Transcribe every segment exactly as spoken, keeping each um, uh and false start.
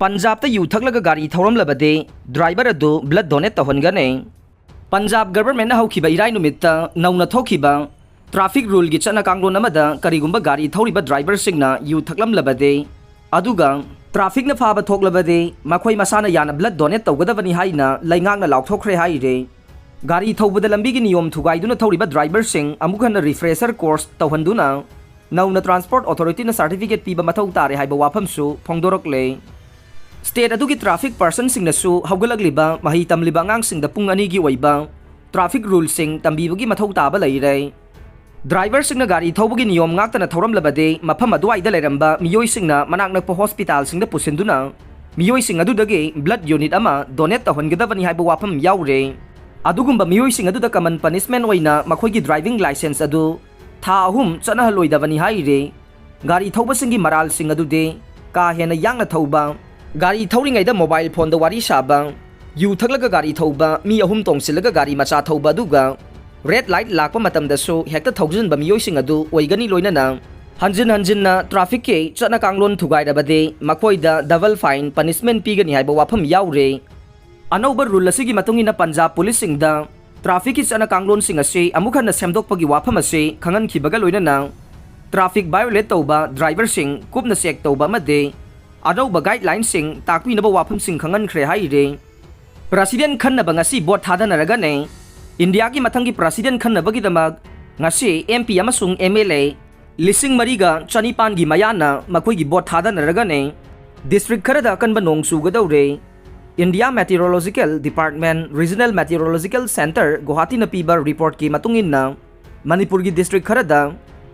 ꯄꯟꯖꯥꯕꯇ U ꯊꯛꯂꯒ ꯒꯥꯔꯤ ꯊꯧꯔꯝꯂꯕꯗꯤ driver ꯑꯗꯨ blood donate ꯇꯧꯍꯟꯒꯅꯤ꯫ Punjab ꯒꯚꯔꯟꯃꯦꯟꯠꯅ ꯍꯧꯈꯤꯕ ꯏꯔꯥꯏ ꯅꯨꯃꯤꯠꯇ ꯅꯧꯅ ꯊꯣꯛꯈꯤꯕ ꯇ꯭ꯔꯥꯐꯤꯛ ꯔꯨꯜꯒꯤ ꯆꯠꯅ ꯀꯥꯡꯂꯣꯟ ꯑꯃꯗ ꯀꯔꯤꯒꯨꯝꯕ ꯒꯥꯔꯤ ꯊꯧꯔꯤꯕ ꯗ꯭ꯔꯥꯏꯚꯔꯁꯤꯡꯅ ꯌꯨ ꯊꯛꯂꯝꯂꯕꯗꯤ, ꯑꯗꯨꯒ ꯇ꯭ꯔꯥꯐꯤꯛꯅ ꯐꯥꯕ ꯊꯣꯛꯂꯕꯗꯤ ꯃꯈꯣꯏ ꯃꯁꯥꯅ ꯌꯥꯅ ꯕ꯭ꯂꯗ ꯗꯣꯅꯦꯠ ꯇꯧꯒꯗꯕꯅꯤ ꯍꯥꯏꯅ ꯂꯩꯉꯥꯛꯅ ꯂꯥꯎꯊꯣꯛꯈ꯭ꯔꯦ ꯍꯥꯏꯔꯤ꯫ ꯒꯥꯔꯤ ꯊꯧꯕꯗ ꯂꯝꯕꯤꯒꯤ ꯅꯤꯌꯣꯝ ꯊꯨꯒꯥꯏꯗꯨꯅ ꯊꯧꯔꯤꯕ ꯗ꯭ꯔꯥꯏꯚꯔꯁꯤꯡ ꯑꯃꯨꯛ ꯍꯟꯅ ꯔꯤꯐ꯭ꯔꯦꯁꯔ ꯀꯣꯔꯁ ꯇꯧꯍꯟꯗꯨꯅ ꯅꯧꯅ ꯇ꯭ꯔꯥꯟꯁꯄꯣꯔꯠ ꯑꯣꯊꯣꯔꯤꯇꯤꯅ ꯁꯥꯔꯇꯤꯐꯤꯀꯦꯠ ꯄꯤꯕ ꯃꯊꯧ ꯇꯥꯔꯦ ꯍꯥꯏꯕ ꯋꯥꯐꯝꯁꯨ ꯐꯣꯡꯗꯣꯔꯛꯂꯦ꯫ ꯁ꯭ꯇꯦꯠ ꯑꯗꯨꯒꯤ ꯇ꯭ꯔꯥꯐꯤꯛ ꯄꯥꯔꯁꯟꯁꯤꯡꯅꯁꯨ ꯍꯧꯒꯠꯂꯛꯂꯤꯕ ꯃꯍꯩ ꯇꯝꯂꯤꯕ ꯑꯉꯥꯡꯁꯤꯡꯗ ꯄꯨꯡ ꯑꯅꯤꯒꯤ ꯑꯣꯏꯕ ꯇ꯭ꯔꯥꯐꯤꯛ ꯔꯨꯜꯁꯤꯡ ꯇꯝꯕꯤꯕꯒꯤ ꯃꯊꯧ ꯇꯥꯕ ꯂꯩꯔꯦ꯫ ꯗ꯭ꯔꯥꯏꯚꯔꯁꯤꯡꯅ ꯒꯥꯔꯤ ꯊꯧꯕꯒꯤ ꯅꯤꯌꯣꯝ ꯉꯥꯛꯇꯅ ꯊꯧꯔꯝꯂꯕꯗꯤ ꯃꯐꯝ ꯑꯗꯨꯋꯥꯏꯗ ꯂꯩꯔꯝꯕ ꯃꯤꯑꯣꯏꯁꯤꯡꯅ ꯃꯅꯥꯛ ꯅꯛꯄ ꯍꯣꯁꯄꯤꯇꯥꯜꯁꯤꯡꯗ ꯄꯨꯁꯤꯟꯗꯨꯅ ꯃꯤꯑꯣꯏꯁꯤꯡ ꯑꯗꯨꯗꯒꯤ ꯕ꯭ꯂꯗ ꯌꯨꯅꯤꯠ ꯑꯃ ꯗꯣꯅꯦꯠ ꯇꯧꯍꯟꯒꯗꯕꯅꯤ ꯍꯥꯏꯕ ꯋꯥꯐꯝ ꯌꯥꯎꯔꯦ꯫ ꯑꯗꯨꯒꯨꯝꯕ ꯃꯤꯑꯣꯏꯁꯤꯡ ꯑꯗꯨꯗ ꯀꯃꯟ ꯄꯅꯤꯁꯃꯦꯟꯠ ꯑꯣꯏꯅ ꯃꯈꯣꯏꯒꯤ ꯗ꯭ꯔꯥꯏꯚꯤꯡ ꯂꯥꯏꯁꯦꯟꯁ ꯑꯗꯨ ꯊꯥ ꯑꯍꯨꯝ ꯆꯠꯅꯍꯜꯂꯣꯏꯗꯕꯅꯤ ꯍꯥꯏꯔꯤ꯫ ꯒꯥꯔꯤ ꯊꯧꯕꯁꯤꯡꯒꯤ ꯃꯔꯥꯜꯁꯤꯡ ꯑꯗꯨꯗꯤ ꯀꯥ ꯍꯦꯟꯅ ꯌꯥꯡꯅ ꯊꯧꯕ, ꯒꯥꯔꯤ ꯊꯧꯔꯤꯉꯩꯗ ꯃꯣꯕꯥꯏꯜ ꯐꯣꯟꯗ ꯋꯥꯔꯤ ꯁꯥꯕ, ꯌꯨ ꯊꯛꯂꯒ ꯒꯥꯔꯤ ꯊꯧꯕ, ꯃꯤ ꯑꯍꯨꯝ ꯇꯣꯡꯁꯤꯜꯂꯒ ꯒꯥꯔꯤ ꯃꯆꯥ ꯊꯧꯕ, ꯑꯗꯨꯒ ꯔꯦꯗ ꯂꯥꯏꯠ ꯂꯥꯛꯄ ꯃꯇꯝꯗꯁꯨ ꯍꯦꯛꯇ ꯊꯧꯖꯤꯟꯕ ꯃꯤꯑꯣꯏꯁꯤꯡ ꯑꯗꯨ ꯑꯣꯏꯒꯅꯤ꯫ ꯂꯣꯏꯅꯅ ꯍꯟꯖꯤꯟ ꯍꯟꯖꯤꯟꯅ ꯇ꯭ꯔꯥꯐꯤꯛꯀꯤ ꯆꯠꯅ ꯀꯥꯡꯂꯣꯟ ꯊꯨꯒꯥꯏꯔꯕꯗꯤ ꯃꯈꯣꯏꯗ ꯗꯕꯜ ꯐꯥꯏꯟ ꯄꯅꯤꯁꯃꯦꯟꯠ ꯄꯤꯒꯅꯤ ꯍꯥꯏꯕ ꯋꯥꯐꯝ ꯌꯥꯎꯔꯤ꯫ ꯑꯅꯧꯕ ꯔꯨꯜ ꯑꯁꯤꯒꯤ ꯃꯇꯨꯡ ꯏꯟꯅ ꯄꯟꯖꯥꯕ ꯄꯨꯂꯤꯁꯁꯤꯡꯗ ꯇ꯭ꯔꯥꯐꯤꯛꯀꯤ ꯆꯠꯅ ꯀꯥꯡꯂꯣꯟꯁꯤꯡ ꯑꯁꯤ ꯑꯃꯨꯛ ꯍꯟꯅ ꯁꯦꯝꯗꯣꯛꯄꯒꯤ ꯋꯥꯐꯝ ꯑꯁꯤ ꯈꯪꯍꯟꯈꯤꯕꯒ ꯂꯣꯏꯅꯅ ꯇ꯭ꯔꯥꯐꯤꯛ ꯚꯥꯏꯑꯣꯂꯦꯠ ꯇꯧꯕ ꯗ꯭ꯔꯥꯏꯚꯔꯁꯤꯡ ꯀꯨꯞꯅ ꯆꯦꯛ ꯇꯧꯕ ꯑꯃꯗꯤ ꯑꯅꯧꯕ ꯒꯥꯏꯗꯂꯥꯏꯟꯁꯤꯡ ꯇꯥꯛꯄꯤꯅꯕ ꯋꯥꯐꯝꯁꯤꯡ ꯈꯪꯍꯟꯈ꯭ꯔꯦ ꯍꯥꯏꯔꯤ꯫ ꯄ꯭ꯔꯁꯤꯗꯦꯟꯠ ꯈꯟꯅꯕ ꯉꯁꯤ ꯚꯣꯠ ꯊꯥꯗꯅꯔꯒꯅꯤ꯫ ꯏꯟꯗꯤꯌꯥꯒꯤ ꯃꯊꯪꯒꯤ ꯄ꯭ꯔꯁꯤꯗꯦꯟꯠ ꯈꯟꯅꯕꯒꯤꯗꯃꯛ ꯉꯁꯤ ꯑꯦꯝ ꯄꯤ ꯑꯃꯁꯨꯡ ꯑꯦꯝ ꯑꯦꯜ ꯑꯦ ꯂꯤꯁꯤꯡ ꯃꯔꯤꯒ ꯆꯅꯤꯄꯥꯟꯒꯤ ꯃꯌꯥꯅ ꯃꯈꯣꯏꯒꯤ ꯚꯣꯠ ꯊꯥꯗꯅꯔꯒꯅꯤ꯫ ꯗꯤꯁꯇ꯭ꯔꯤꯛ ꯈꯔꯗ ꯑꯀꯟꯕ ꯅꯣꯡ ꯆꯨꯒꯗꯧꯔꯦ꯫ India meteorological department, regional meteorological centre ꯒꯨꯋꯥꯍꯥꯇꯤꯅ ꯄꯤꯕ ꯔꯤꯄꯣꯔꯠꯀꯤ ꯃꯇꯨꯡ ꯏꯟꯅ, ꯃꯅꯤꯄꯨꯔꯒꯤ ꯗꯤꯁꯇ꯭ꯔꯤꯛ ꯈꯔꯗ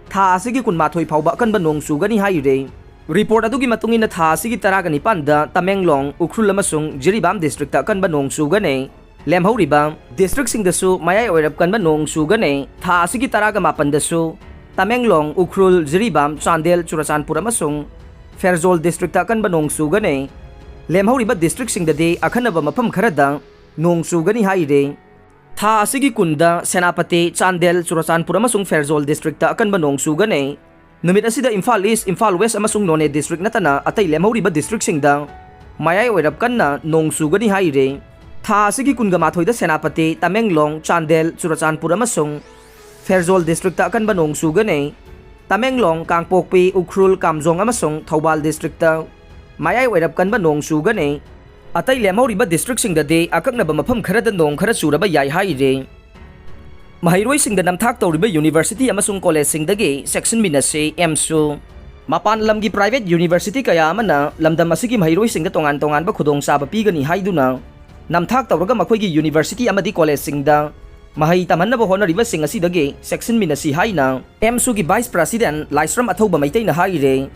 ꯊꯥ ꯑꯁꯤꯒꯤ ꯀꯨꯟꯃꯥꯊꯣꯏ ꯐꯥꯎꯕ ꯑꯀꯟꯕ ꯅꯣꯡ ꯆꯨꯒꯅꯤ ꯍꯥꯏꯔꯤ꯫ ꯔꯤꯄꯣꯔꯠ ꯑꯗꯨꯒꯤ ꯃꯇꯨꯡ ꯏꯟꯅ, ꯊꯥ ꯑꯁꯤꯒꯤ ꯇꯔꯥꯒ ꯅꯤꯄꯥꯟꯗ ꯇꯃꯦꯡꯂꯣꯡ, ꯎꯈ꯭ꯔꯨꯜ ꯑꯃꯁꯨꯡ ꯖꯤꯔꯤꯕꯥꯝ ꯗꯤꯁꯇ꯭ꯔꯤꯛꯇ ꯑꯀꯟꯕ ꯅꯣꯡ ꯆꯨꯒꯅꯤ꯫ ꯂꯦꯝꯍꯧꯔꯤꯕ ꯗꯤꯁꯇ꯭ꯔꯤꯛꯁꯤꯡꯗꯁꯨ ꯃꯌꯥꯏ ꯑꯣꯏꯔꯞ ꯀꯟꯕ ꯅꯣꯡ ꯆꯨꯒꯅꯤ꯫ ꯊꯥ ꯑꯁꯤꯒꯤ ꯇꯔꯥꯒ ꯃꯥꯄꯟꯗꯁꯨ ꯇꯃꯦꯡꯂꯣꯡ, ꯎꯈ꯭ꯔꯨꯜ, ꯖꯤꯔꯤꯕꯥꯝ, ꯆꯥꯟꯗꯦꯜ, ꯆꯨꯔꯆꯥꯟꯄꯨꯔ ꯑꯃꯁꯨꯡ ꯐꯦꯔꯖꯣꯜ ꯗꯤꯁꯇ꯭ꯔꯤꯛꯇ ꯑꯀꯟꯕ ꯅꯣꯡ ꯆꯨꯒꯅꯤ꯫ ꯂꯦꯝꯍꯧꯔꯤꯕ ꯗꯤꯁꯇ꯭ꯔꯤꯛꯁꯤꯡꯗꯗꯤ ꯑꯈꯟꯅꯕ ꯃꯐꯝ ꯈꯔꯗ ꯅꯣꯡ ꯆꯨꯒꯅꯤ ꯍꯥꯏꯔꯤ꯫ ꯊꯥ ꯑꯁꯤꯒꯤ ꯀꯨꯟꯗ ꯁꯦꯅꯥꯄꯇꯤ, ꯆꯥꯟꯗꯦꯜ, ꯆꯨꯔꯆꯥꯟꯄꯨꯔ ꯑꯃꯁꯨꯡ ꯐꯦꯔꯖꯣꯜ ꯗꯤꯁꯇ꯭ꯔꯤꯛꯇ ꯑꯀꯟꯕ ꯅꯣꯡ ꯆꯨꯒꯅꯤ꯫ ꯅꯨꯃꯤꯠ ꯑꯁꯤꯗ ꯏꯝꯐꯥꯜ ꯏꯁ, ꯏꯝꯐꯥꯜ ꯋꯦꯁ ꯑꯃꯁꯨꯡ ꯅꯣꯅꯦ ꯗꯤꯁꯇ꯭ꯔꯤꯛ ꯅꯠꯇꯅ ꯑꯇꯩ ꯂꯦꯝꯍꯧꯔꯤꯕ ꯗꯤꯁꯇ꯭ꯔꯤꯛꯁꯤꯡꯗ ꯃꯌꯥꯏ ꯑꯣꯏꯔꯞ ꯀꯟꯅ ꯅꯣꯡ ꯆꯨꯒꯅꯤ ꯍꯥꯏꯔꯤ꯫ ꯊꯥ ꯑꯁꯤꯒꯤ ꯀꯨꯟꯒ ꯃꯥꯊꯣꯏꯗ ꯁꯦꯅꯥꯄꯇꯤ, ꯇꯃꯦꯡꯂꯣꯡ, ꯆꯥꯟꯗꯦꯜ, ꯆꯨꯔꯆꯥꯟꯄꯨꯔ ꯑꯃꯁꯨꯡ ꯐꯦꯔꯖꯣꯜ ꯗꯤꯁꯇ꯭ꯔꯤꯛꯇ ꯑꯀꯟꯕ ꯅꯣꯡ ꯆꯨꯒꯅꯤ꯫ ꯇꯃꯦꯡꯂꯣꯡ, ꯀꯥꯡꯄꯣꯛꯄꯤ, ꯎꯈ꯭ꯔꯨꯜ, ꯀꯥꯝꯖꯣꯡ ꯑꯃꯁꯨꯡ ꯊꯧꯕꯥꯜ ꯗꯤꯁꯇ꯭ꯔꯤꯛꯇ ꯃꯌꯥꯏ ꯑꯣꯏꯔꯞ ꯀꯟꯕ ꯅꯣꯡ ꯆꯨꯒꯅꯤ꯫ ꯑꯇꯩ ꯂꯦꯝꯍꯧꯔꯤꯕ ꯗꯤꯁꯇ꯭ꯔꯤꯛꯁꯤꯡꯗꯗꯤ ꯑꯀꯛꯅꯕ ꯃꯐꯝ ꯈꯔꯗ ꯅꯣꯡ ꯈꯔ ꯆꯨꯔꯕ ꯌꯥꯏ ꯍꯥꯏꯔꯤ꯫ ꯃꯍꯩꯔꯣꯏꯁꯤꯡꯗ ꯅꯝꯊꯥꯛ ꯇꯧꯔꯤꯕ ꯌꯨꯅꯤꯚꯔꯁꯤꯇꯤ ꯑꯃꯁꯨꯡ ꯀꯣꯂꯦꯖꯁꯤꯡꯗꯒꯤ ꯆꯦꯛꯁꯤꯟꯃꯤꯟꯅꯁꯤ, ꯑꯦꯝꯁꯨ꯫ ꯃꯄꯥꯟ ꯂꯝꯒꯤ ꯄ꯭ꯔꯥꯏꯚꯦꯠ ꯌꯨꯅꯤꯚꯔꯁꯤꯇꯤ ꯀꯌꯥ ꯑꯃꯅ ꯂꯝꯗꯝ ꯑꯁꯤꯒꯤ ꯃꯍꯩꯔꯣꯏꯁꯤꯡꯗ ꯇꯣꯉꯥꯟ ꯇꯣꯉꯥꯟꯕ ꯈꯨꯗꯣꯡꯆꯥꯕ ꯄꯤꯒꯅꯤ ꯍꯥꯏꯗꯨꯅ ꯅꯝꯊꯥꯛ ꯇꯧꯔꯒ ꯃꯈꯣꯏꯒꯤ ꯌꯨꯅꯤꯚꯔꯁꯤꯇꯤ ꯑꯃꯗꯤ ꯀꯣꯂꯦꯖꯁꯤꯡꯗ ꯃꯍꯩ ꯇꯝꯍꯟꯅꯕ ꯍꯣꯠꯅꯔꯤꯕꯁꯤꯡ ꯑꯁꯤꯗꯒꯤ ꯆꯦꯛꯁꯤꯟꯃꯤꯟꯅꯁꯤ ꯍꯥꯏꯅ ꯑꯦꯝꯁꯨꯒꯤ ꯚꯥꯏꯁ ꯄ꯭ꯔꯁꯤꯗꯦꯟ ꯂꯥꯏꯁ꯭ꯔꯝ ꯑꯊꯧꯕ ꯃꯩꯇꯩꯅ ꯍꯥꯏꯔꯦ꯫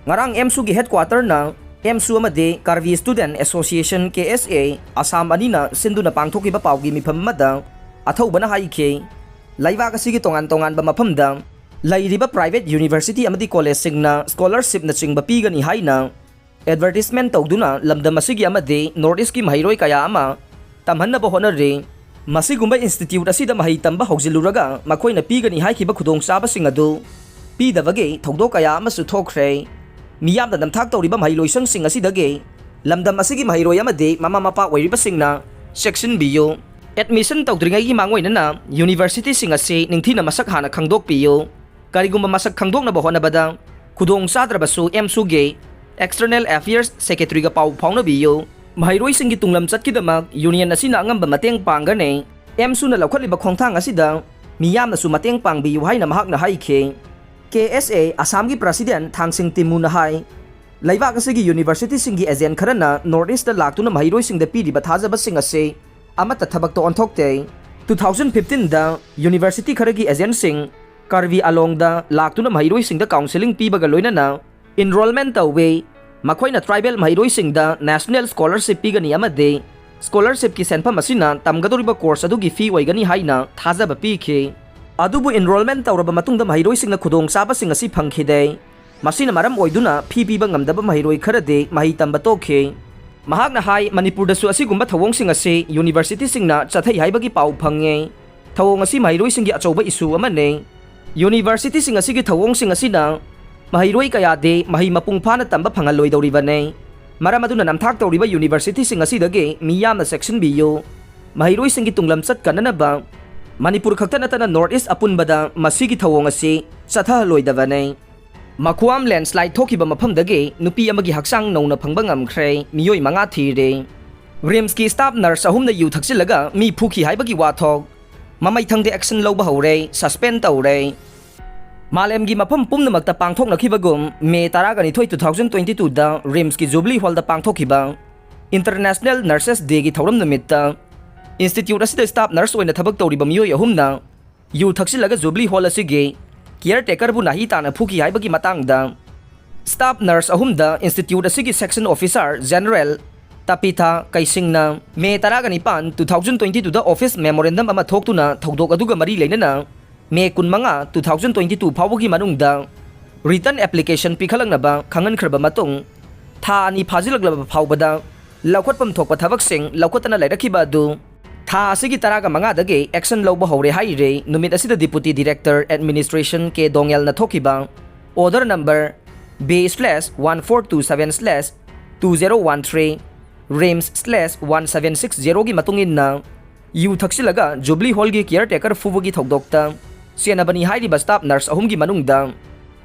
ꯉꯔꯥꯡ ꯑꯦꯝꯁꯨꯒꯤ ꯍꯦꯗꯀ꯭ꯋꯥꯇꯔꯅ ꯑꯦꯝꯁꯨ ꯑꯃꯗꯤ ꯀꯥꯔꯕꯤ ꯁ꯭ꯇꯨꯗꯦꯟꯠ ꯑꯦꯁꯣꯁꯤꯌꯦꯁꯟ, ꯀꯦ ꯑꯦꯁ ꯑꯦ, ꯑꯁꯥꯝ ꯑꯅꯤꯅ ꯁꯤꯟꯗꯨꯅ ꯄꯥꯡꯊꯣꯛꯈꯤꯕ ꯄꯥꯎꯒꯤ ꯃꯤꯐꯝ ꯑꯃꯗ ꯑꯊꯧꯕꯅ ꯍꯥꯏꯈꯤ, ꯂꯩꯕꯥꯛ ꯑꯁꯤꯒꯤ ꯇꯣꯉꯥꯟ ꯇꯣꯉꯥꯟꯕ ꯃꯐꯝꯗ ꯂꯩꯔꯤꯕ ꯄ꯭ꯔꯥꯏꯚꯦꯠ ꯌꯨꯅꯤꯚꯔꯁꯤꯇꯤ ꯑꯃꯗꯤ ꯀꯣꯂꯦꯖꯁꯤꯡꯅ ꯁ꯭ꯀꯣꯂꯔꯁꯤꯞꯅꯆꯤꯡꯕ ꯄꯤꯒꯅꯤ ꯍꯥꯏꯅ ꯑꯦꯗꯚꯔꯇꯤꯁꯃꯦꯟꯠ ꯇꯧꯗꯨꯅ ꯂꯝꯗꯝ ꯑꯁꯤꯒꯤ ꯑꯃꯗꯤ ꯅꯣꯔꯠ ꯏꯁ꯭ꯠꯀꯤ ꯃꯍꯩꯔꯣꯏ ꯀꯌꯥ ꯑꯃ ꯇꯝꯍꯟꯅꯕ ꯍꯣꯠꯅꯔꯤ꯫ ꯃꯁꯤꯒꯨꯝꯕ ꯏꯟꯁꯇꯤꯇ꯭ꯌꯨꯠ ꯑꯁꯤꯗ ꯃꯍꯩ ꯇꯝꯕ ꯍꯧꯖꯤꯜꯂꯨꯔꯒ ꯃꯈꯣꯏꯅ ꯄꯤꯒꯅꯤ ꯍꯥꯏꯈꯤꯕ ꯈꯨꯗꯣꯡꯆꯥꯕꯁꯤꯡ ꯑꯗꯨ ꯄꯤꯗꯕꯒꯤ ꯊꯧꯗꯣꯛ ꯀꯌꯥ ꯑꯃꯁꯨ ꯊꯣꯛꯈ꯭ꯔꯦ꯫ ꯃꯤꯌꯥꯝꯅ ꯅꯝꯊꯥꯛ ꯇꯧꯔꯤꯕ ꯃꯍꯩꯂꯣꯏꯁꯪꯁꯤꯡ ꯑꯁꯤꯗꯒꯤ ꯂꯝꯗꯝ ꯑꯁꯤꯒꯤ ꯃꯍꯩꯔꯣꯏ ꯑꯃꯗꯤ ꯃꯃꯥ ꯃꯄꯥ ꯑꯣꯏꯔꯤꯕꯁꯤꯡꯅ ꯆꯦꯛꯁꯤꯟꯕꯤꯌꯨ꯫ ꯑꯦꯗꯃꯤꯁꯟ ꯇꯧꯗ꯭ꯔꯤꯉꯩꯒꯤ ꯃꯥꯡꯑꯣꯏꯅꯅ ꯌꯨꯅꯤꯚꯔꯁꯤꯇꯤꯁꯤꯡ ꯑꯁꯤ ꯅꯤꯡꯊꯤꯅ ꯃꯁꯛ ꯍꯥꯟꯅ ꯈꯪꯗꯣꯛꯄꯤꯌꯨ꯫ ꯀꯔꯤꯒꯨꯝꯕ ꯃꯁꯛ ꯈꯪꯗꯣꯛꯅꯕ ꯍꯣꯠꯅꯕꯗ ꯈꯨꯗꯣꯡ ꯆꯥꯗ꯭ꯔꯕꯁꯨ ꯑꯦꯝꯁꯨꯒꯤ ꯑꯦꯛꯁꯇꯔꯅꯦꯜ ꯑꯦꯐꯤꯌꯔꯁ ꯁꯦꯀ꯭ꯔꯦꯇꯔꯤꯒ ꯄꯥꯎ ꯐꯥꯎꯅꯕꯤꯌꯨ꯫ ꯃꯍꯩꯔꯣꯏꯁꯤꯡꯒꯤ ꯇꯨꯡꯂꯝꯆꯠꯀꯤꯗꯃꯛ ꯌꯨꯅꯤꯌꯟ ꯑꯁꯤꯅ ꯑꯉꯝꯕ ꯃꯇꯦꯡ ꯄꯥꯡꯒꯅꯤ꯫ ꯑꯦꯝꯁꯨꯅ ꯂꯧꯈꯠꯂꯤꯕ ꯈꯣꯡꯊꯥꯡ ꯑꯁꯤꯗ ꯃꯤꯌꯥꯝꯅꯁꯨ ꯃꯇꯦꯡ ꯄꯥꯡꯕꯤꯌꯨ ꯍꯥꯏꯅ ꯃꯍꯥꯛꯅ ꯍꯥꯏꯈꯤ꯫ ꯀꯦ ꯑꯦꯁ ꯑꯦ ꯑꯁꯥꯝꯒꯤ ꯄ꯭ꯔꯁꯤꯗꯦꯟ ꯊꯥꯡꯁꯤꯡ ꯇꯤꯃꯨꯅ ꯍꯥꯏ, ꯂꯩꯕꯥꯛ ꯑꯁꯤꯒꯤ ꯌꯨꯅꯤꯚꯔꯁꯤꯇꯤꯁꯤꯡꯒꯤ ꯑꯦꯖꯦꯟꯠ ꯈꯔꯅ ꯅꯣꯔꯠ ꯏꯁ꯭ꯠꯇ ꯂꯥꯛꯇꯨꯅ ꯃꯍꯩꯔꯣꯏꯁꯤꯡꯗ ꯄꯤꯔꯤꯕ ꯊꯥꯖꯕꯁꯤꯡ ꯑꯁꯤ ꯑꯃꯠꯇ ꯊꯕꯛꯇ ꯑꯣꯟꯊꯣꯛꯇꯦ꯫ ꯇꯨ ꯊꯥꯎꯖꯟ ꯐꯤꯐꯇꯤꯟꯗ ꯌꯨꯅꯤꯚꯔꯁꯤꯇꯤ ꯈꯔꯒꯤ ꯑꯦꯖꯦꯟꯠꯁꯤꯡ ꯀꯥꯔꯕꯤ ꯑꯂꯣꯡꯗ ꯂꯥꯛꯇꯨꯅ ꯃꯍꯩꯔꯣꯏꯁꯤꯡꯗ ꯀꯥꯎꯟꯁꯦꯂꯤꯡ ꯄꯤꯕꯒ ꯂꯣꯏꯅꯅ ꯏꯟꯔꯣꯜꯃꯦꯟꯠ ꯇꯧꯏ꯫ ꯃꯈꯣꯏꯅ ꯇ꯭ꯔꯥꯏꯕꯦꯜ ꯃꯍꯩꯔꯣꯏꯁꯤꯡꯗ ꯅꯦꯁꯅꯦꯜ ꯁ꯭ꯀꯣꯂꯔꯁꯤꯞ ꯄꯤꯒꯅꯤ ꯑꯃꯗꯤ ꯁ꯭ꯀꯣꯂꯔꯁꯤꯞꯀꯤ ꯁꯦꯟꯐꯝ ꯑꯁꯤꯅ ꯇꯝꯒꯗꯧꯔꯤꯕ ꯀꯣꯔꯁ ꯑꯗꯨꯒꯤ ꯐꯤ ꯑꯣꯏꯒꯅꯤ ꯍꯥꯏꯅ ꯊꯥꯖꯕ ꯄꯤꯈꯤ꯫ ꯑꯗꯨꯕꯨ ꯏꯟꯔꯣꯜꯃꯦꯟꯠ ꯇꯧꯔꯕ ꯃꯇꯨꯡꯗ ꯃꯍꯩꯔꯣꯏꯁꯤꯡꯅ ꯈꯨꯗꯣꯡꯆꯥꯕꯁꯤꯡ ꯑꯁꯤ ꯐꯪꯈꯤꯗꯦ꯫ ꯃꯁꯤꯅ ꯃꯔꯝ ꯑꯣꯏꯗꯨꯅ ꯐꯤ ꯄꯤꯕ ꯉꯝꯗꯕ ꯃꯍꯩꯔꯣꯏ ꯈꯔꯗꯤ ꯃꯍꯩ ꯇꯝꯕ ꯇꯣꯛꯈꯤ꯫ ꯃꯍꯥꯛꯅ ꯍꯥꯏ, ꯃꯅꯤꯄꯨꯔꯗꯁꯨ ꯑꯁꯤꯒꯨꯝꯕ ꯊꯧꯑꯣꯡꯁꯤꯡ ꯑꯁꯤ ꯌꯨꯅꯤꯚꯔꯁꯤꯇꯤꯁꯤꯡꯅ ꯆꯠꯊꯩ ꯍꯥꯏꯕꯒꯤ ꯄꯥꯎ ꯐꯪꯉꯤ꯫ ꯊꯧꯑꯣꯡ ꯑꯁꯤ ꯃꯍꯩꯔꯣꯏꯁꯤꯡꯒꯤ ꯑꯆꯧꯕ ꯏꯁꯨ ꯑꯃꯅꯤ꯫ ꯌꯨꯅꯤꯚꯔꯁꯤꯇꯤꯁꯤꯡ ꯑꯁꯤꯒꯤ ꯊꯧꯑꯣꯡꯁꯤꯡ ꯑꯁꯤꯅ ꯃꯍꯩꯔꯣꯏ ꯀꯌꯥꯗꯤ ꯃꯍꯩ ꯃꯄꯨꯡ ꯐꯥꯅ ꯇꯝꯕ ꯐꯪꯍꯜꯂꯣꯏꯗꯧꯔꯤꯕꯅꯤ꯫ ꯃꯔꯝ ꯑꯗꯨꯅ ꯅꯝꯊꯥꯛ ꯇꯧꯔꯤꯕ ꯌꯨꯅꯤꯚꯔꯁꯤꯇꯤꯁꯤꯡ ꯑꯁꯤꯗꯒꯤ ꯃꯤ ꯌꯥꯝꯅ ꯆꯦꯛꯁꯤꯟꯕꯤꯌꯨ꯫ ꯃꯍꯩꯔꯣꯏꯁꯤꯡꯒꯤ ꯇꯨꯡꯂꯝꯆꯠ ꯀꯟꯅꯅꯕ ꯃꯅꯤꯄꯨꯔ ꯈꯛꯇ ꯅꯠꯇꯅ North East ꯑꯄꯨꯟꯕꯗ ꯃꯁꯤꯒꯤ ꯊꯧꯑꯣꯡ ꯑꯁꯤ ꯆꯠꯊꯍꯜꯂꯣꯏꯗꯕꯅꯤ꯫ ꯃꯈꯨꯋꯥꯝ ꯂꯦꯟꯁ꯭ꯂꯥꯏꯗ ꯊꯣꯛꯈꯤꯕ ꯃꯐꯝꯗꯒꯤ ꯅꯨꯄꯤ ꯑꯃꯒꯤ ꯍꯛꯆꯥꯡ ꯅꯧꯅ ꯐꯪꯕ ꯉꯝꯈ꯭ꯔꯦ, ꯃꯤꯑꯣꯏ ꯃꯉꯥ ꯊꯤꯔꯦ꯫ ꯔꯤꯝꯁꯀꯤ ꯁ꯭ꯇꯥꯐ ꯅꯔꯁ ꯑꯍꯨꯝꯅ ꯌꯨ ꯊꯛꯆꯤꯜꯂꯒ ꯃꯤ ꯐꯨꯈꯤ ꯍꯥꯏꯕꯒꯤ ꯋꯥꯊꯣꯛ꯫ ꯃꯃꯩꯊꯪꯗ ꯑꯦꯛꯁꯟ ꯂꯧꯕ ꯍꯧꯔꯦ, ꯁꯁꯄꯦꯟ ꯇꯧꯔꯦ꯫ ꯃꯥꯂꯦꯝꯒꯤ ꯃꯐꯝ ꯄꯨꯝꯅꯃꯛꯇ ꯄꯥꯡꯊꯣꯛꯅꯈꯤꯕꯒꯨꯝ, ꯃꯦ ꯇꯔꯥꯒ ꯅꯤꯊꯣꯏ, two thousand twenty twoꯗ ꯔꯤꯝꯁꯀꯤ ꯖꯨꯕꯂꯤ ꯍꯣꯜꯗ ꯄꯥꯡꯊꯣꯛꯈꯤꯕ ꯏꯟꯇꯔꯅꯦꯁꯅꯦꯜ ꯅꯔꯁꯦꯁ ꯗꯦꯒꯤ ꯊꯧꯔꯝ ꯅꯨꯃꯤꯠꯇ ꯏꯟꯁꯇꯤꯇ꯭ꯌꯨꯠ ꯑꯁꯤꯗ ꯁ꯭ꯇꯥꯐ ꯅꯔꯁ ꯑꯣꯏꯅ ꯊꯕꯛ ꯇꯧꯔꯤꯕ ꯃꯤꯑꯣꯏ ꯑꯍꯨꯝꯅ ꯌꯨ ꯊꯛꯆꯤꯜꯂꯒ ꯖꯨꯕꯂꯤ ꯍꯣꯜ ꯑꯁꯤꯒꯤ ꯀꯤꯌꯔ ꯇꯦꯀꯔꯕꯨ ꯅꯥꯍꯤ ꯇꯥꯅ ꯐꯨꯈꯤ ꯍꯥꯏꯕꯒꯤ ꯃꯇꯥꯡꯗ ꯁ꯭ꯇꯥꯐ ꯅꯔꯁ ꯑꯍꯨꯝꯗ ꯏꯟꯁꯇꯤꯇ꯭ꯌꯨꯠ ꯑꯁꯤꯒꯤ ꯁꯦꯛꯁꯟ ꯑꯣꯐꯤꯁꯥꯔ ꯖꯦꯅꯔꯦꯜ ꯇꯄꯤꯊꯥ ꯀꯩꯁꯤꯡꯅ ꯃꯦ ꯇꯔꯥꯒ ꯅꯤꯄꯥꯟ, two thousand twenty twoꯗ ꯑꯣꯐꯤꯁ ꯃꯦꯃꯣꯔꯦꯟꯗꯝ ꯑꯃ ꯊꯣꯛꯇꯨꯅ ꯊꯧꯗꯣꯛ ꯑꯗꯨꯒ ꯃꯔꯤ ꯂꯩꯅꯅ ꯃꯦ ꯀꯨꯟꯃꯉꯥ, two thousand twenty two ꯐꯥꯎꯕꯒꯤ ꯃꯅꯨꯡꯗ ꯔꯤꯇꯟ ꯑꯦꯄ꯭ꯂꯤꯀꯦꯁꯟ ꯄꯤꯈꯠꯂꯛꯅꯕ ꯈꯪꯍꯟꯈ꯭ꯔꯕ ꯃꯇꯨꯡ, ꯊꯥ ꯑꯅꯤ ꯐꯥꯖꯤꯜꯂꯛꯂꯕ ꯐꯥꯎꯕꯗ ꯂꯧꯈꯠꯐꯝ ꯊꯣꯛꯄ ꯊꯕꯛꯁꯤꯡ ꯂꯧꯈꯠꯇꯅ ꯂꯩꯔꯛꯈꯤꯕ ꯑꯗꯨ ꯊꯥ ꯑꯁꯤꯒꯤ ꯇꯔꯥꯒ ꯃꯉꯥꯗꯒꯤ ꯑꯦꯛꯁꯟ ꯂꯧꯕ ꯍꯧꯔꯦ ꯍꯥꯏꯔꯦ꯫ ꯅꯨꯃꯤꯠ ꯑꯁꯤꯗ ꯗꯤꯄꯨꯇꯤ ꯗꯤꯔꯦꯛꯇꯔ ꯑꯦꯗꯃꯤꯅꯤꯁꯇ꯭ꯔꯦꯁꯟ ꯀꯦ ꯗꯣꯉꯦꯜꯅ ꯊꯣꯛꯈꯤꯕ order number B slash one four two seven slash two zero one three, RIMS slash one seven six zeroꯒꯤ ꯃꯇꯨꯡ ꯏꯟꯅ ꯌꯨ ꯊꯛꯆꯤꯜꯂꯒ ꯖꯨꯕꯂꯤ ꯍꯣꯜꯒꯤ ꯀꯤꯌꯔ ꯇꯦꯀꯔ ꯐꯨꯕꯒꯤ ꯊꯧꯗꯣꯛꯇ ꯆꯦꯟꯅꯕꯅꯤ ꯍꯥꯏꯔꯤꯕ ꯁ꯭ꯇꯥꯐ ꯅꯔꯁ ꯑꯍꯨꯝꯒꯤ ꯃꯅꯨꯡꯗ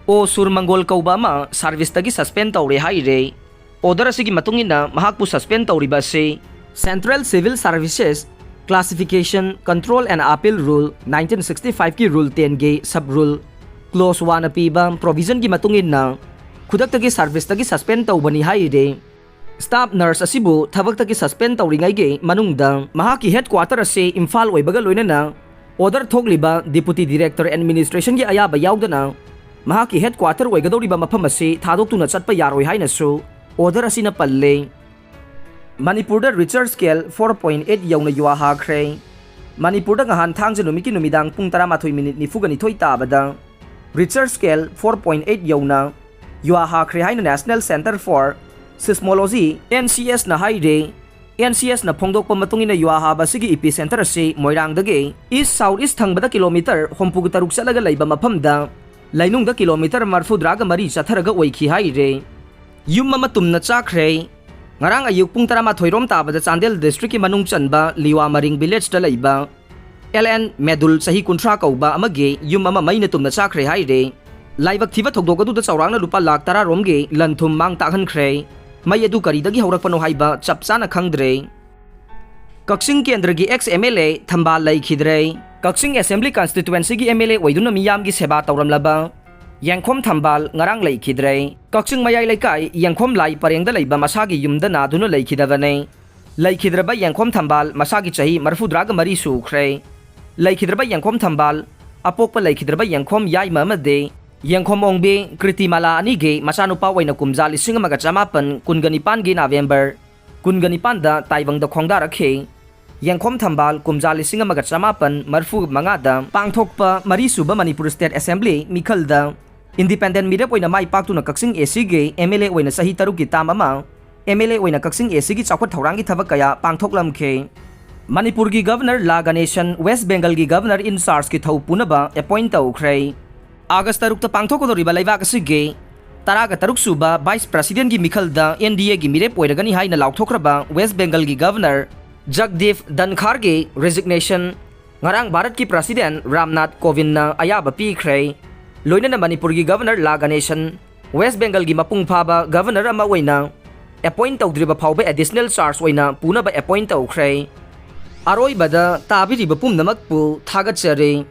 ꯑꯣ ꯁꯨꯔ ꯃꯪꯒꯣꯜ ꯀꯧꯕ ꯑꯃ ꯁꯥꯔꯚꯤꯁꯇꯒꯤ ꯁꯁꯄꯦꯟ ꯇꯧꯔꯦ ꯍꯥꯏꯔꯦ꯫ Order ꯑꯁꯤꯒꯤ ꯃꯇꯨꯡ ꯏꯟꯅ ꯃꯍꯥꯛꯄꯨ ꯁꯁꯄꯦꯟ ꯇꯧꯔꯤꯕ ꯑꯁꯤ Central Civil Services Classification Control and Appeal Rule nineteen sixty fiveꯀꯤ Rule tenꯒꯤ sub rule clause oneꯅ ꯄꯤꯕ provisionꯒꯤ ꯃꯇꯨꯡ ꯏꯟꯅ ꯈꯨꯗꯛꯇꯒꯤ ꯁꯥꯔꯚꯤꯁꯇꯒꯤ ꯁꯁꯄꯦꯟ ꯇꯧꯕꯅꯤ ꯍꯥꯏꯔꯦ꯫ ꯁ꯭ꯇꯥꯐ ꯅꯔꯁ ꯑꯁꯤꯕꯨ ꯊꯕꯛꯇꯒꯤ ꯁꯁꯄꯦꯟ ꯇꯧꯔꯤꯉꯩꯒꯤ ꯃꯅꯨꯡꯗ ꯃꯍꯥꯛꯀꯤ ꯍꯦꯗꯀ꯭ꯋꯥꯇꯔ ꯑꯁꯤ ꯏꯝꯐꯥꯜ ꯑꯣꯏꯕꯒ ꯂꯣꯏꯅꯅ order ꯊꯣꯛꯂꯤꯕ ꯗꯤꯄꯨꯇꯤ ꯗꯤꯔꯦꯛꯇꯔ ꯑꯦꯗꯃꯤꯅꯤꯁꯇ꯭ꯔꯦꯁꯟꯒꯤ ꯑꯌꯥꯕ ꯌꯥꯎꯗꯅ ꯃꯍꯥꯛꯀꯤ ꯍꯦꯗꯀ꯭ꯋꯥꯇꯔ ꯑꯣꯏꯒꯗꯧꯔꯤꯕ ꯃꯐꯝ ꯑꯁꯤ ꯊꯥꯗꯣꯛꯇꯨꯅ ꯆꯠꯄ ꯌꯥꯔꯣꯏ ꯍꯥꯏꯅꯁꯨ order ꯑꯁꯤꯅ ꯄꯜꯂꯦ꯫ ꯃꯅꯤꯄꯨꯔꯗ Richter scale four point eight ꯌꯧꯅ ꯌꯨꯍꯥ ꯍꯥꯈ꯭ꯔꯦ꯫ ꯃꯅꯤꯄꯨꯔꯗ ꯉꯍꯥꯟ ꯊꯥꯡꯖ ꯅꯨꯃꯤꯠꯀꯤ ꯅꯨꯃꯤꯗꯥꯡ ꯄꯨꯡ ꯇꯔꯥꯃꯥꯊꯣꯏ ꯃꯤꯅꯤꯠ ꯅꯤꯐꯨꯒ ꯅꯤꯊꯣꯏ ꯇꯥꯕꯗ Richter scale four point eight ꯌꯧꯅ ꯌꯨꯍꯥ ꯍꯥꯈ꯭ꯔꯦ ꯍꯥꯏꯅ National Centre for Seismology, NCS ꯅ ꯍꯥꯏꯔꯦ꯫ NCS ꯅ ꯐꯣꯡꯗꯣꯛꯄ ꯃꯇꯨꯡ ꯏꯟꯅ ꯌꯨꯍꯥ ꯍꯥꯕ ꯑꯁꯤꯒꯤ ꯏꯄꯤꯁꯦꯟꯇꯔ ꯑꯁꯤ ꯃꯣꯏꯔꯥꯡꯗꯒꯤ ꯏꯁ ꯁꯥꯎꯠ ꯏꯁ ꯊꯪꯕꯗ ꯀꯤꯂꯣꯃꯤꯇꯔ ꯍꯨꯝꯐꯨꯒ ꯇꯔꯨꯛ ꯆꯠꯂꯒ ꯂꯩꯕ ꯃꯐꯝꯗ ꯂꯩꯅꯨꯡꯗ ꯀꯤꯂꯣꯃꯤꯇꯔ ꯃꯔꯐꯨꯇꯔꯥꯒ ꯃꯔꯤ ꯆꯠꯊꯔꯒ ꯑꯣꯏꯈꯤ ꯍꯥꯏꯔꯦ꯫ ꯌꯨꯝ ꯑꯃ ꯇꯨꯝꯅ ꯆꯥꯈ꯭ꯔꯦ꯫ ꯉꯔꯥꯡ ꯑꯌꯨꯛ ꯄꯨꯡ ꯇꯔꯥꯃꯥꯊꯣꯏ ꯔꯣꯝ ꯇꯥꯕꯗ ꯆꯥꯟꯗꯦꯜ district ꯀꯤ ꯃꯅꯨꯡ ꯆꯟꯕ ꯂꯤꯋꯥ ꯃꯔꯤꯡ village ꯇ ꯂꯩꯕ ꯑꯦꯜ ꯑꯦꯟ ꯃꯦꯗꯨꯜ, ꯆꯍꯤ ꯀꯨꯟꯊ꯭ꯔꯥ ꯀꯧꯕ ꯑꯃꯒꯤ ꯌꯨꯝ ꯑꯃ ꯃꯩꯅ ꯇꯨꯝꯅ ꯆꯥꯈ꯭ꯔꯦ ꯍꯥꯏꯔꯦ꯫ ꯂꯥꯏꯕꯛ ꯊꯤꯕ ꯊꯧꯗꯣꯛ ꯑꯗꯨꯗ ꯆꯥꯎꯔꯥꯛꯅ ꯂꯨꯄꯥ ꯂꯥꯈ ꯇꯔꯥ ꯔꯣꯝꯒꯤ ꯂꯟ ꯊꯨꯝ ꯃꯥꯡ ꯇꯥꯛꯍꯟꯈ꯭ꯔꯦ꯫ ꯃꯩ ꯑꯗꯨ ꯀꯔꯤꯗꯒꯤ ꯍꯧꯔꯛꯄꯅꯣ ꯍꯥꯏꯕ ꯆꯞ ꯆꯥꯅ ꯈꯪꯗ꯭ꯔꯦ꯫ ꯀꯛꯆꯤꯡ ꯀꯦꯟꯗ꯭ꯔꯒꯤ ex M L A ꯊꯝꯕꯥꯜ ꯂꯩꯈꯤꯗ꯭ꯔꯦ꯫ ꯀꯛꯆꯤꯡ assembly constituency ꯒꯤ M L A ꯑꯣꯏꯗꯨꯅ ꯃꯤꯌꯥꯝꯒꯤ ꯁꯦꯕꯥ ꯇꯧꯔꯝꯂꯕ ꯌꯦꯡꯈꯣꯝ ꯊꯝꯕꯥꯜ ꯉꯔꯥꯡ ꯂꯩꯈꯤꯗ꯭ꯔꯦ꯫ ꯀꯛꯆꯤꯡ ꯃꯌꯥꯏ ꯂꯩꯀꯥꯏ ꯌꯦꯡꯈꯣꯝ ꯂꯥꯏ ꯄꯔꯦꯡꯗ ꯂꯩꯕ ꯃꯁꯥꯒꯤ ꯌꯨꯝꯗ ꯅꯥꯗꯨꯅ ꯂꯩꯈꯤꯗꯕꯅꯤ꯫ ꯂꯩꯈꯤꯗ꯭ꯔꯕ ꯌꯦꯡꯈꯣꯝ ꯊꯝꯕꯥꯜ ꯃꯁꯥꯒꯤ ꯆꯍꯤ ꯃꯔꯤꯐꯨꯇꯔꯥꯒ ꯃꯔꯤ ꯁꯨꯈ꯭ꯔꯦ꯫ ꯂꯩꯈꯤꯗ꯭ꯔꯕ ꯌꯦꯡꯈꯣꯝ ꯊꯝꯕꯥꯜ, ꯑꯄꯣꯛꯄ ꯂꯩꯈꯤꯗ꯭ꯔꯕ ꯌꯦꯡꯈꯣꯝ ꯌꯥꯏꯃ ꯑꯃꯗꯤ ꯌꯦꯡꯈꯣꯝ ꯑꯣꯡꯕꯤ ꯀ꯭ꯔꯤꯇꯤꯃꯥꯂꯥ ꯑꯅꯤꯒꯤ ꯃꯆꯥꯅꯨꯄꯥ ꯑꯣꯏꯅ ꯀꯨꯝꯖꯥ ꯂꯤꯁꯤꯡ ꯑꯃꯒ ꯆꯃꯥꯄꯟ ꯀꯨꯟꯒ ꯅꯤꯄꯥꯟꯒꯤ November ꯀꯨꯟꯒ ꯅꯤꯄꯥꯟꯗ ꯇꯥꯏꯕꯪꯗ ꯈꯣꯡꯗꯥꯔꯛꯈꯤ꯫ ꯌꯦꯡꯈꯣꯝ ꯊꯝꯕꯥꯜ ꯀꯨꯝꯖꯥ ꯂꯤꯁꯤꯡ ꯑꯃꯒ ꯆꯃꯥꯄꯟ ꯃꯔꯤꯐꯨ ꯃꯉꯥꯗ ꯄꯥꯡꯊꯣꯛꯄ ꯃꯔꯤꯁꯨꯕ ꯃꯅꯤꯄꯨꯔ state assembly ꯃꯤꯈꯜꯗ independent ꯃꯤꯔꯦꯞ ꯑꯣꯏꯅ ꯃꯥꯏ ꯄꯥꯛꯇꯨꯅ ꯀꯛꯆꯤꯡ AC ꯒꯤ M L A ꯑꯣꯏꯅ ꯆꯍꯤ ꯇꯔꯨꯛꯀꯤ term ꯑꯃ, M L A ꯑꯣꯏꯅ ꯀꯛꯆꯤꯡ AC ꯒꯤ ꯆꯥꯎꯈꯠ ꯊꯧꯔꯥꯡꯒꯤ ꯊꯕꯛ ꯀꯌꯥ ꯄꯥꯡꯊꯣꯛꯂꯝꯈꯤ꯫ ꯃꯅꯤꯄꯨꯔꯒꯤ Governor ꯂꯥ ꯒꯅꯦꯁꯟ West Bengal ꯒꯤ Governor in charge ꯀꯤ ꯊꯧ ꯄꯨꯅꯕ appoint ꯇꯧꯈ꯭ꯔꯦ꯫ ꯑꯥꯒꯁ ꯇꯔꯨꯛꯇ ꯄꯥꯡꯊꯣꯛꯀꯗꯧꯔꯤꯕ ꯂꯩꯕꯥꯛ ꯑꯁꯤꯒꯤ ꯇꯔꯥꯒ ꯇꯔꯨꯛ ꯁꯨꯕ Vice President ꯒꯤ ꯃꯤꯈꯜꯗ N D A ꯒꯤ ꯃꯤꯔꯦꯞ ꯑꯣꯏꯔꯒꯅꯤ ꯍꯥꯏꯅ ꯂꯥꯎꯊꯣꯛꯈ꯭ꯔꯕ West Bengal ꯒꯤ Governor ꯖꯒꯗꯤꯞ ꯙꯟꯈꯥꯔ ꯒꯤ resignation ꯉꯔꯥꯡ ꯚꯥꯔꯠꯀꯤ President ꯔꯥꯝꯅꯥꯊ ꯀꯣꯕꯤꯟꯗꯅ ꯑꯌꯥꯕ ꯄꯤꯈ꯭ꯔꯦ꯫ ꯂꯣꯏꯅꯅ ꯃꯅꯤꯄꯨꯔꯒꯤ Governor ꯂꯥ ꯒꯅꯦꯁꯟ West Bengal ꯒꯤ ꯃꯄꯨꯡ ꯐꯥꯕ Governor ꯑꯃ ꯑꯣꯏꯅ appoint ꯇꯧꯗ꯭ꯔꯤꯕ ꯐꯥꯎꯕ additional charge ꯑꯣꯏꯅ ꯄꯨꯅꯕ appoint ꯇꯧꯈ꯭ꯔꯦ꯫ ꯑꯔꯣꯏꯕꯗ ꯇꯥꯕꯤꯔꯤꯕ ꯄꯨꯝꯅꯃꯛꯄꯨ ꯊꯥꯒꯠꯆꯔꯤ꯫